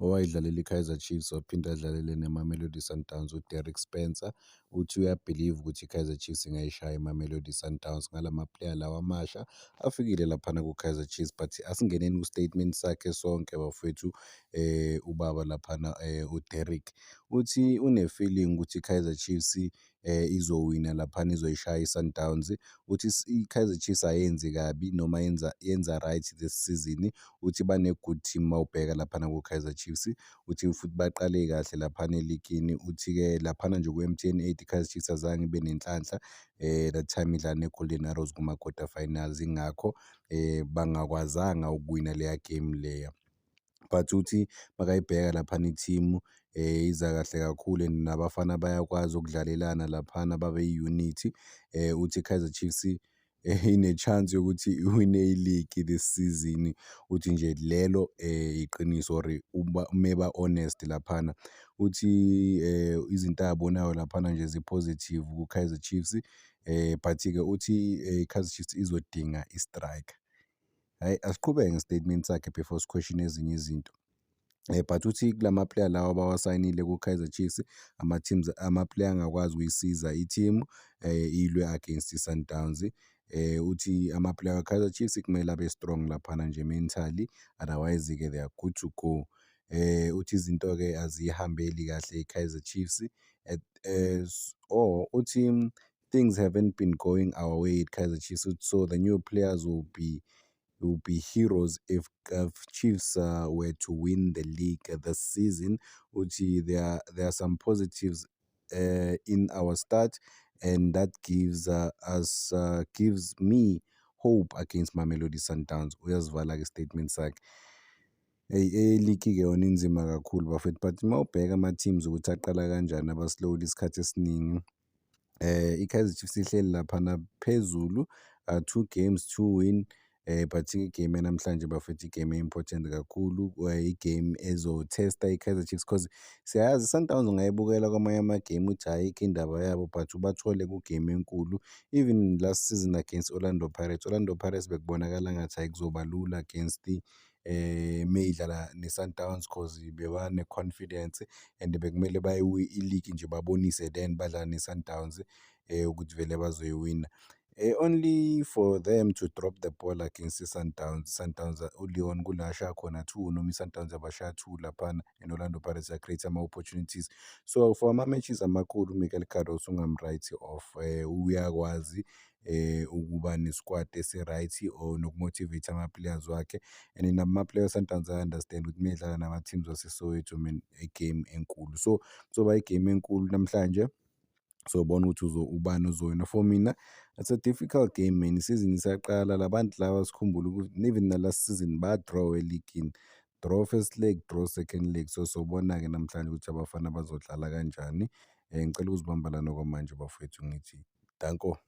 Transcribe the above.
Owayedlalela i-Kaizer Chiefs waphinde adlalele neMamelodi Sundowns, uDerrick Spencer, uthi uya-believe ukuthi i-Kaizer Chiefs ingayishaya iMamelodi Sundowns ngalama-player lawa amasha afikile laphana ku-Kaizer Chiefs. But asingeneni ku-statement sakhe sonke, bafowethu. Ubaba laphana, uDerrick, uthi une-feeling ukuthi i-Kaizer Chiefs izowina laphana, izoyishaya i-Sundowns. Uthi i-Kaizer Chiefs ayenzi kabi noma yenza right this season. Uthi bane-good team mawubheka laphana ku-Kaizer Chiefs. Uthi futhi baqale kahle laphana eligini. Uthi-ke laphana nje ku-MTN 8 i-Kaizer Chiefs azange ibe nenhlanhla that time idlala ne-Golden Arrows kuma-quarter finals, ingakho bangakwazanga ukuwina leya game leya. But uthi makayibheka laphana i-team iza kahle kakhulu and nabafana bayakwazi ukudlalelana laphana, babe yi-unity. Uthi i-Kaizer Chiefs ine-chance yokuthi iwine i-league this season. Uthi nje lelo iqiniso or meba honest laphana. Uthi izinto ayibonayo laphana nje zi-positive ku-Kaizer Chiefs, but-ke uthi i-Kaizer Chiefs izodinga i-striker. Hhayi, asiqhubeke nge-statement sakhe before si-question ezinye izinto. But uthi kulama-player lawa abawasayinile ku-Kaizer Chiefs, ama-teams, ama-player angakwazi ukuyisiza i-team ilwe against i-Sundowns. Uthi ama-player we-Kaizer Chiefs kumele abe strong laphana nje mentally, otherwise-ke they are good to go. Uthi izinto-ke aziyihambeli kahle i-Kaizer Chiefs or uthi things haven't been going our way at Kaizer Chiefs, so the new players will be heroes if Chiefs were to win the league this season. Uthi there are some positives in our start, and that gives us gives me hope against Mamelodi Sundowns. Uyazivala-ke statement sakhe. Eyi, eyeligi-ke yona inzima kakhulu, bafethu, but mawubheka ama-teams ukuthi aqala kanjani, aba-slowly isikhathi esiningi. I-Kaizer Chiefs ihleli laphana phezulu, two games, two win, but igame yanamhlanje, bafethu, igame e-important kakhulu, igame ezo-test-a i-Kaizer Chiefs, cause siyayazi i-Sundowns ungayibukela kwamanye amagame uthi ayikho indaba yabo, but ubathole ku-game enkulu. Even last season against Orlando Pirates, Orlando Pirates bekubonakala ngathi hhayi, kuzoba lula against meyidlala ne-Sundowns, cause bebane-confidence and bekumele i-league nje babonise, then badlala ne-Sundowns ukuthi vele bazoyiwina. Only for them to drop the ball against i-Sundowns. I-Sundowns, uLeon kula ashaya khona two, noma i-Sundowns yabashaya two laphana and Orlando Pirates ya-create ama-opportunities. So for ama-matches amakhulu, uMiguel Cardoso ungam-write off, uyakwazi ukuba ne-squad esi-right or noku-motivate ama-players wakhe, and nama-player we-Sundowns aya-understand ukuthi mayedlala nama-teams waseSoweto, man, igame enkulu. So kuzoba igame enkulu namhlanje, sobona ukuthi ubani ozowina. For mina it's a difficult game, man, isizini isaqala, la bantu laba sikhumbule ukuthi even na-last season ba-draw eligini, draw first leg, draw second leg. So sobona-ke namhlanje ukuthi abafana bazodlala kanjani. Ngicela ukuzibamba lana okwamanje, bafowethu, ngithi danko.